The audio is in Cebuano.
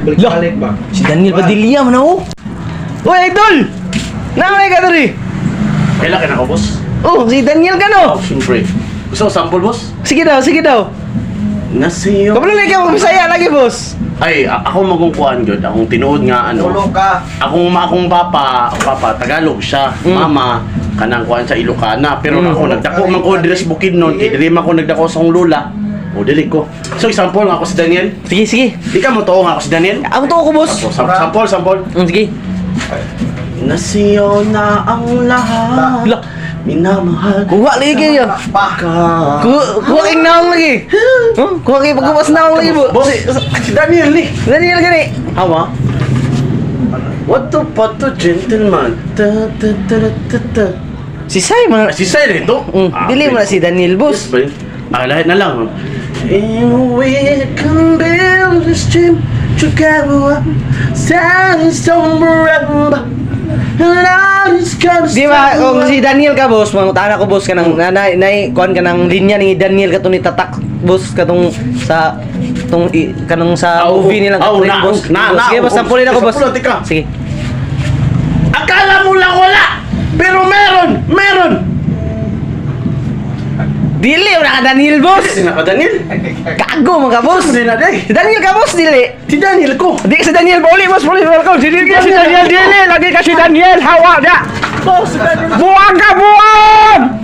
Balik-balik ba? Si Daniel Padilla man ako. Uy, idol! Naamay ka diri. Kailan ka na ko, boss? Oh, si Daniel ka no. Oh, siyempre. Gusto mo sample, boss? Sige daw, sige daw. Nasiyo. Kabalo lagi ako Bisaya lagi, boss. Ay, ako magungkuan gyud. Akong tinuod nga ano. Tulog ka. Akong papa Tagalog siya. Mama kanang kuan sa Ilocana, pero ako nagdako man ko diri sa Bukidnon, kay diri man ko nagdako sa akong lola. O dili ko. So example nga ako si Daniel. Sige, sige. Di ka mo tuo nga ako si Daniel? Ang tuo ko, boss. Ako, sample, sample. Sige. Nasiyo na ang lahat. Lah. Minamahal Kuha lagi kayo. Pa. ka. Kuha, kuha kay naong lagi. Huh? Kuha kay pagkupas naong lagi, boss. Boss, si Daniel ni. Daniel gani. Hawa. What the pato gentleman? Ta ta ta ta ta. Si Simon. Ah, si Sai rin to. Dili mo na si Daniel, boss. Yes, ba yun? Ah, lahat na lang. And we can build this dream together. Sand is Di ba, kung si Daniel ka, boss, mangutana ko, boss, kanang na, na, na, kuan ka ng linya ni Daniel katong ni Tatak, boss, katong sa tong i, kanang sa Ah, oo. movie nilang Ah, oo, Katrin, na, boss. na, na, Sige, boss, oo. sampulin ako, boss. Sampulin, tika. Sige. Akala mo lang wala! Pero meron! Meron! Dili wala ka Daniel, boss. Sino ka, Daniel? Gago mga boss. Sino na, day? Si Daniel ka, boss, dili. Si Daniel ko! Di si Daniel, buli, boss, buli, welcome. Si Daniel, si Daniel, dili. Lagi ka si Daniel, hawa na. Boss, si Daniel! Buang ka, buang!